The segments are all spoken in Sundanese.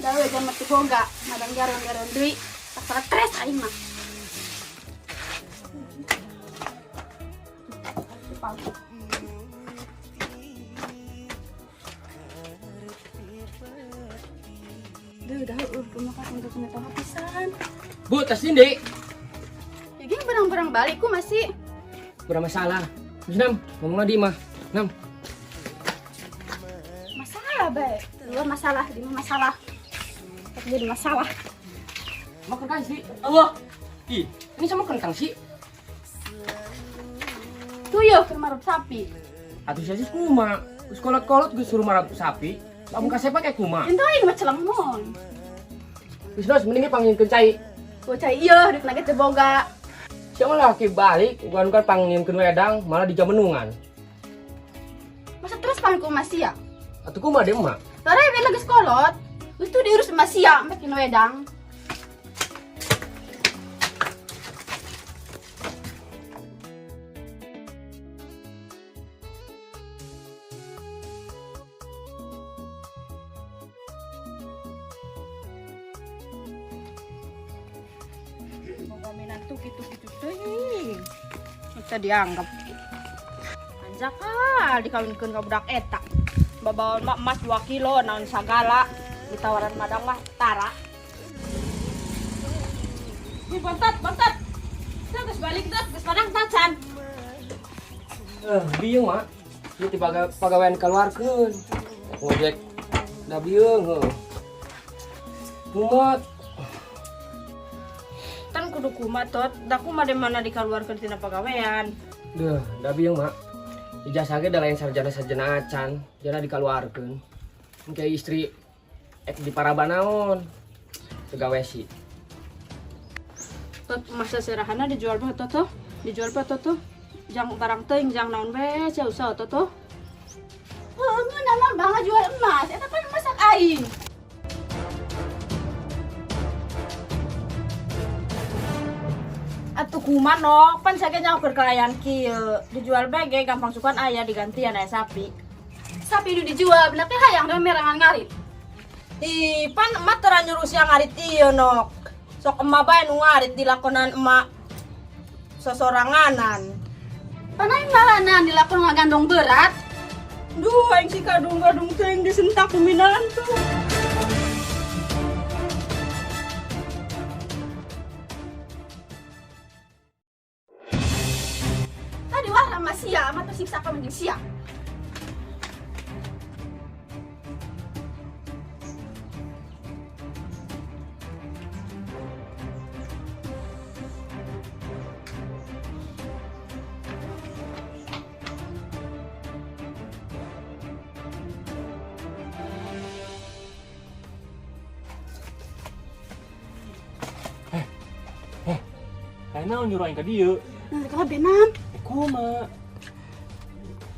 Dawe jam mati boga, madang garon-garon deui. Tak stres aing mah. Duh, dah kumaha untuk metoha pisan. Bu, tas ini. Ya gini barang-barang balik ku masih. Kurang masalah. Terus Nam, ngomong di mah. Nam. Masalah bae. Dua masalah, lima masalah. Jadi masalah. Mau kentang sih. Allah. Ih, ini sama kentang sih. Tuyuh keur marab sapi. Atuh sia kuma. Geus kolot-kolot geus suruh marab sapi. Lamun kasep pakai kuma. Ente aing mah celemon. Geus nos mending pangingkeun cai. Ku cai ieu duit nage teu boga. Sia mah laki balik, ugan-ugan pangingkeun wedang malah dijamenungan. Masa terus pangku masih ya? Atuh kumaha deui emak? Tara we geus kolot. Geus tuh diurus sama sia makin wedang. Boga minantu gitu-gitu teuing. Teu dianggap. Anjakal dikawinkeun ka budak eta. Babaon mah emas 2 kilo naon sagala. Ditawaran madang mah tara. Ih, bontot, bontot. Teu geus balik teu, geus padang tacan. Bieu mah. Ieu ti pagawean kaluarkeun. Ngojek da bieu heuh. Kumat. Tan kudu kumat tot, da kumaha de mana dikaluarkeun tina pagawean. Duh, da bieu mah. Ijazah ge da lain sarjana-sarjana acan, jana dikaluarkeun. Engke istri ek diparaba naon? Segawe si. Tot masa serahana dijual mah tot tuh, dijual mah tot tuh. Jang barang teuing jang naon we, sia usaha tot tuh. Heuh, ngeunah mah bangga jual emas, eta pan emas aing. Atuh kumaha nok, pan saja nyaho keur kalayan kieu. Dijual bae ge gampang sukan aya digantian aya sapi. Sapi nu dijual bener teh hayang da merangan ngarit. Ih, pan emak tera nyuruh sia ngarit ieu nok. Sok emak bae nu ngarit dilakonan emak sosoranganan. Pan aing malanan dilakon ngagandong berat. Duh, aing si kadung-kadung teuing disentak ku minantu. Tadi wah sama sia, ama tersiksa ka mending sia. Ayo naon nyuruh aing ka dieu? Nah, kalau benam. Kumaha?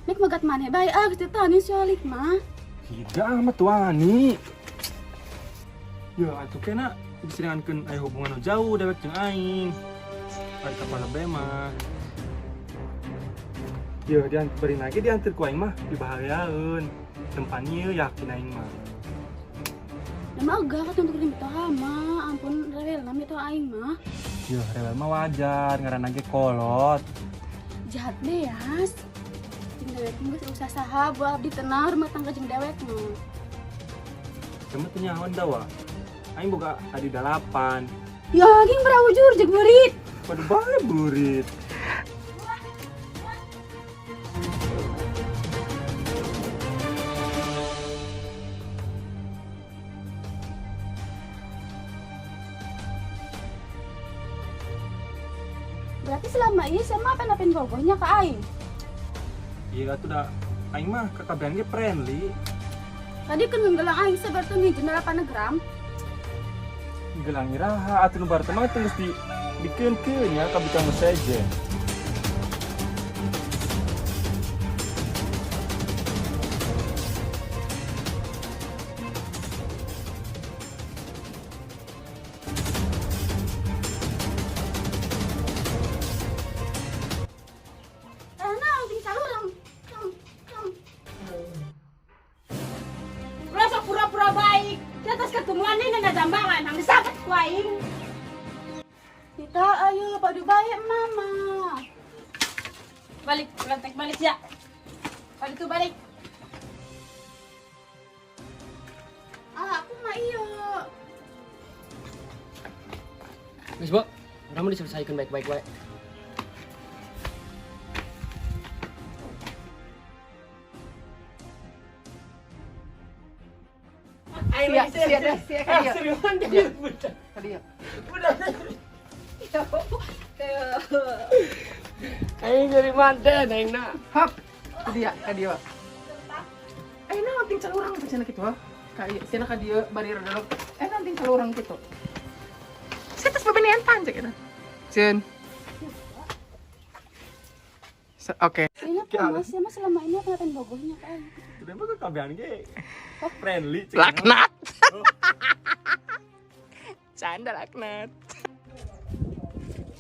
Nek megat maneh bae ah geus ditani solik mah. Tidak amat tuh ani. Ya atuh kena diserangankeun aya hubungan nu jauh dewek jeung aing. Ari kapala bae mah. Ya bari lagi diantar ku aing mah dibahayaeun. Tempan ieu yakin aing mah. Da mah ogah ka tuntuk mitoha mah, ampun rewel na mitoha aing mah. Yo, rewel mah wajar, ngaranna ge kolot. Jahat beas. Jeung dewek mah geus usah saha buat abdi tenang rumah tangga jeung dewek mah. Cuma teu nyahoan da wa. Aing boga adi 8. Ya, ging berawujur jeung burit. Waduh bae burit. Berarti selama ini sama apa-apain bogohnya ke aing? Iya atuh da aing mah kakabehan ge friendly. Tadi kan nggelang aing sabar tuh nginjem 8 gram. Gelang iraha atuh nu bartu mah teu geus di dikeun-keun nya ka bikang sejen. Ulah sok pura-pura baik. Di atas ketemuan ini nana jambangan, hang disabet ku aing. Kita ayo padu baik mama. Balik, lantek balik ya. Balik tuh balik. Ah, aku mah iyo. Geus, Bo. Urang mah diselesaikan baik-baik wae. Sia, sia, sia, sia, ka dieu. Ka dieu. Aing jadi manten aing na. Hop. Ka dieu, ka dieu. Eh, naon ting calurang teh cenah kitu, ha? Ka ieu, cenah ka dieu bari rodolog. Eh, naon ting calurang kitu. Sia tos babenian pan cek eta. Ceun. Oke. Ini apa mas? Mas selama ini apa ngapain bogohnya ke aing? Udah mah kakabehan ge friendly cek. Laknat. Canda laknat.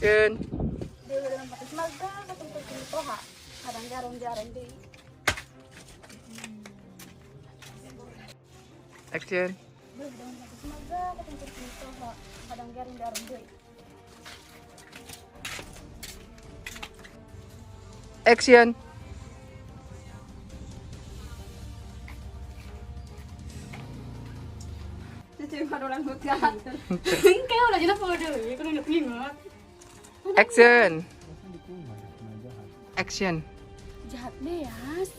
Ceun. Dewa dalam batas maga ketemu toha. Kadang jarang-jarang deh. Action. Dewa dalam batas maga ketemu toha. Kadang jarang-jarang deh. Action. Cuci orang bukan. Kayak udah jelas bodoh ya, kalau nggak ingat. Action. Action. Jahat beas.